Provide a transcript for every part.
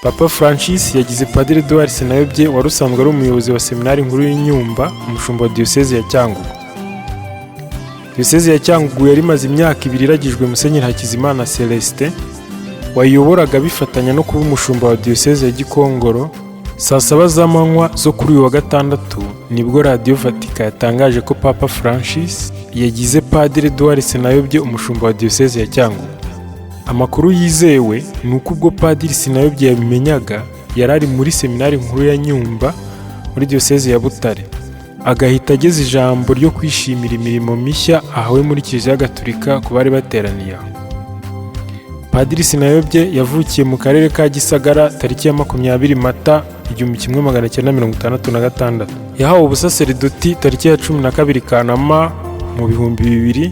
Papa Francis yagize Padiri Edouard Sinayobye, wari usanzwe ari umuyobozi wa Seminari Nkuru y'i Nyumba, umushumba wa Diyoseze ya Cyangugu. Diyoseze ya Cyangugu yari imaze imyaka 2 iragijwe Musenyeri Hakizimana Celestin, wayiyoboraga bifatanya no kuba umushumba wa Diyoseze ya Gikongoro. Saa 7 z'amanywa zo kuri uyu wa gatandatu nibwo Radiyo Vatika yatangaje ko Papa Francis yagize Padiri Edouard Sinayobye umushumba wa Diyoseze ya Cyangugu. Amakuru yizewe ni uko ubwo Padiri Sinayobye yabimenyaga yari ari muri Seminari Nkuru ya Nyumba muri Diyoseze ya Butare, agahita ageza ijambo ryo kwishimira imirimo mishya ahawe muri Kiliziya Gatolika ku bari bateraniye aho. Padiri Sinayobye yavukiye mu karere ka Gisagara tariki ya 20 Mata 1966. Yahawe ubusaseridoti tariki ya 12 Kanama mu 2000.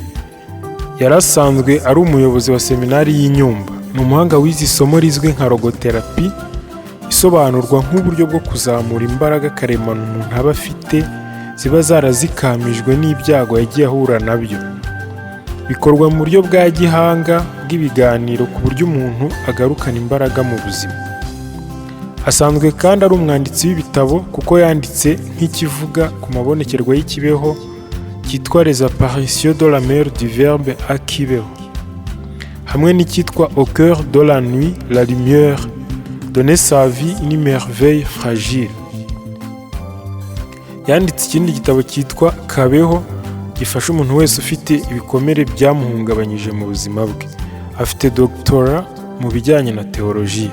Yari asanzwe ari umuyobozi wa Seminari y'i Nyumba. Ni umuhanga wize isomo rizwi nka logotherapy, isobanurwa nk'uburyo bwo kuzamura imbaraga karemano umuntu aba afite ziba zarazikamijwe n'ibyago yagiye ahura nabyo. Bikorwa mu buryo bwa gihanga bw'ibiganiro, ku buryo umuntu agarukana imbaraga mu buzima. Asanzwe kandi ari umwanditsi w'ibitabo, kuko yanditse nk'ikivuga ku mabonekerwa y'i Kibeho cyitwa Les Apparitions de la Mère du Verbe à Kibeho, hamwe n'icyitwa Au cœur de la nuit la lumière, donner sa vie une merveille fragile. Yanditse ikindi gitabo cyitwa Kabeho, gifasha umuntu wese ufite ibikomere byamuhungabanyije mu buzima bwe. Afite doctorat mu bijyanye na théologie.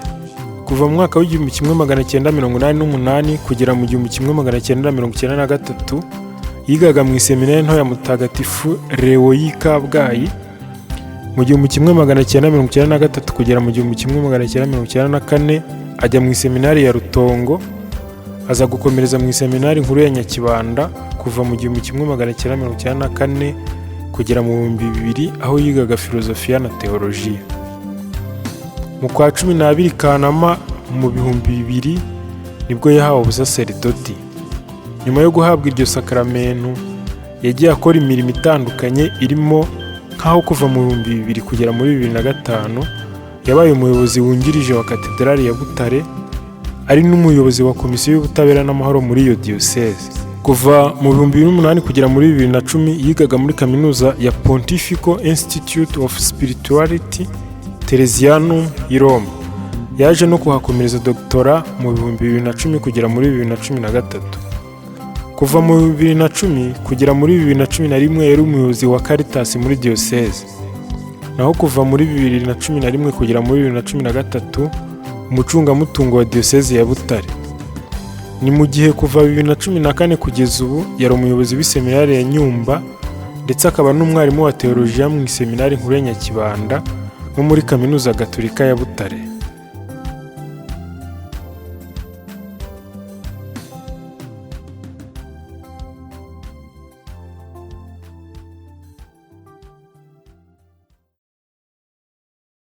Kuva mu mwaka w'1988 kugera mu 1993 yigaga mu Iseminari Nto ya Mutagatifu Leo y'i Kabgayi. Mu 1993 kugera mu 1994 ajya mu Iseminari ya Rutongo, aza gukomereza mu Iseminari Nkuru ya Nyakibanda kuva mu 1994 kugera mu 2000, aho yigaga filozofiya na tewolojiya. Mu kwa 12 Kanama mu 2000 nibwo yahawe ubusaseridoti. Nyuma yo guhabwa iryo sakaramentu yagiye akora imirimo itandukanye, irimo nk'aho kuva mu 2000 kugera muri 2005 yabaye umuyobozi wungirije wa Katedrali ya Butare, ari n'umuyobozi wa Komisiyo y'Ubutabera n'Amahoro muri iyo diyoseze. Kuva mu 2008 kugera muri 2010 yigaga muri kaminuza ya Pontifical Institute of Spirituality Teresianum i Roma. Yaje no kuhakomereza doctorat mu 2010 kugera muri 2013. Kuva mu 2010 kugera muri 2011 yari umuyobozi wa Caritas muri diyoseze, naho kuva muri 2011 kugera muri 2013 umucungamutungo wa Diyoseze ya Butare. Ni mu gihe kuva 2014 kugeza ubu yari umuyobozi w'iseminari ya Nyumba, ndetse akaba n'umwarimu wa tewolojiya mu Iseminari Nkuru ya Nyakibanda no muri Kaminuza Gatolika ya Butare.